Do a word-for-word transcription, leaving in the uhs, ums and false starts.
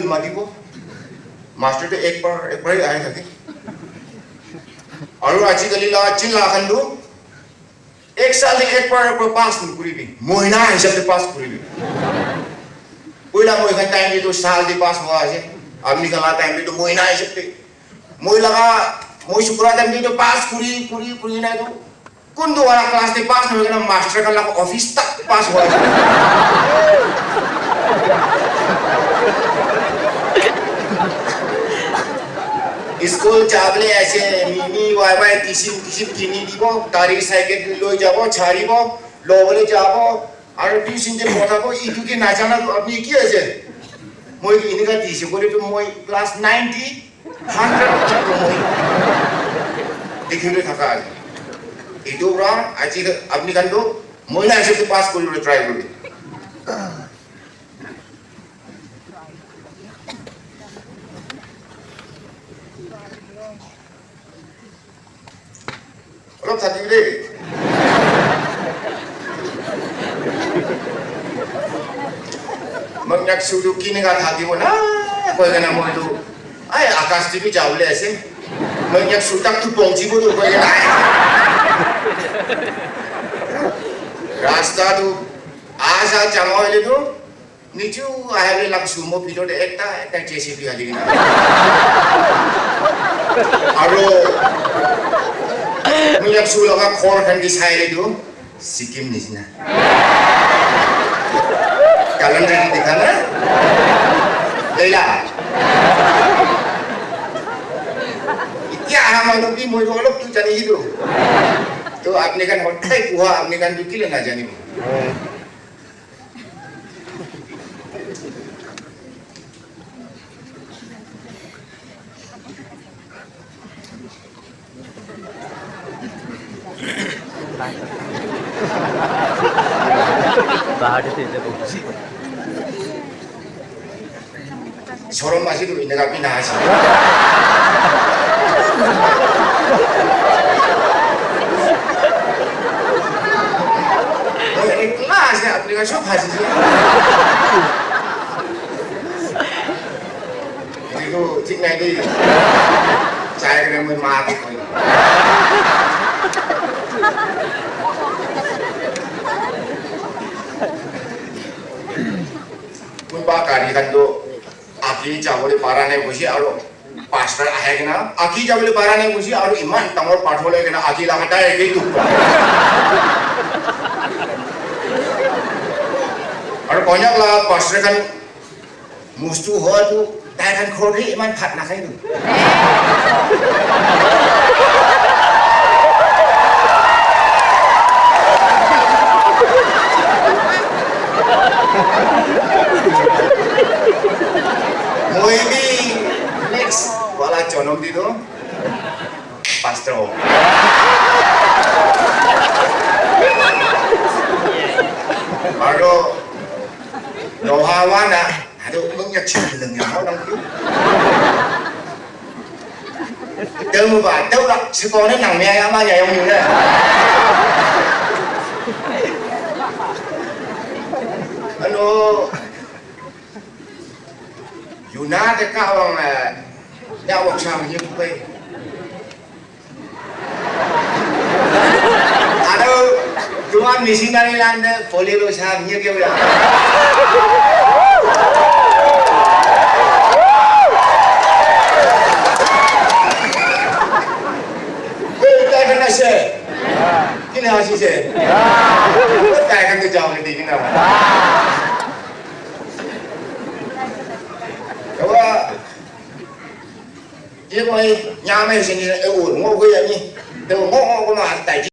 matibo. Master tu ek bar, ek bar hi ahi thake. Aru ajikali la chilla khan tu ek saal te ek bar, ek bar pass nokuribi. Mohina hisab te pass kuribi. Poila moi khan time te tu saal te pass hua ase. Apni khan la time te tu mohina hisab te. Moi laga, moi sukura time te tu pass kuri, kuri, kuri na tu. Kuntu wala class te pass nohoi kena master khan laga office tak pass hua ase. School jabole ase, mimi, wai wai, kisim kisim kini dibo, gari cycle loi jabo, charibo, lobole jabo, aru tuition te pothabo, itu ke najana tu apni ki ase? Moi enika dise koile tu moi class ninety, hundred to moi dekhibole thaka ase. Itu pra aji apni khan tu moi na ase pass kuribole try kuri. Olop thaki de. Mangyak sudu kini ka thaki bo na. Koi kana moi tu. Ai, akas ti bi jabole ase. Mangyak sutak tu pongji bo tu koi kana. Rasta tu asa jama hoile tu. Nichu ahibole la sumo bhitor te ekta, ekta J C B hali kena. Aro, moi la su laga ghor khan ke sai le tu, Sikkim nisina. Calendar te dikha na? Leila. Itya aha manu bhi moi olop tu jani hi tu. To apni khan hotai puha, apni khan tu kile na jani. Bahar te. Sorom ase tu eneka bi na ase. Moi ekla ase, apni khan sob hasi ase. Etu tu thik nai de. Chai kena moi ma ke koi. Kunba gari khan tu Aki jabole para nai koise aro pastor ahe kena, aki jabole para nai koise aro iman dangor pathor loi kena aki laga tai ke dukh pa. Aro Konyak la pastor khan mustu hoa tu tai khan khor ke iman phat na khai tu. Moi bi next wala jonom te tu pastor ho. Aro noha wana, aro mungya chileng ya mo nang tu. Temu ba, tau lak sikone nang mya ya ma ya yong ni na. Ano, yuna de ka wang, eh, ya wang sang ye pu bai. Aro, tuan missionary land de poli lo sa ye ke ya. Koi tai kana se. Kini hasi se. Tai kana jao ke dikina. Kawa, ye koi nyame sini e ur ngo koi ani. Te ngo ngo ko ma tai.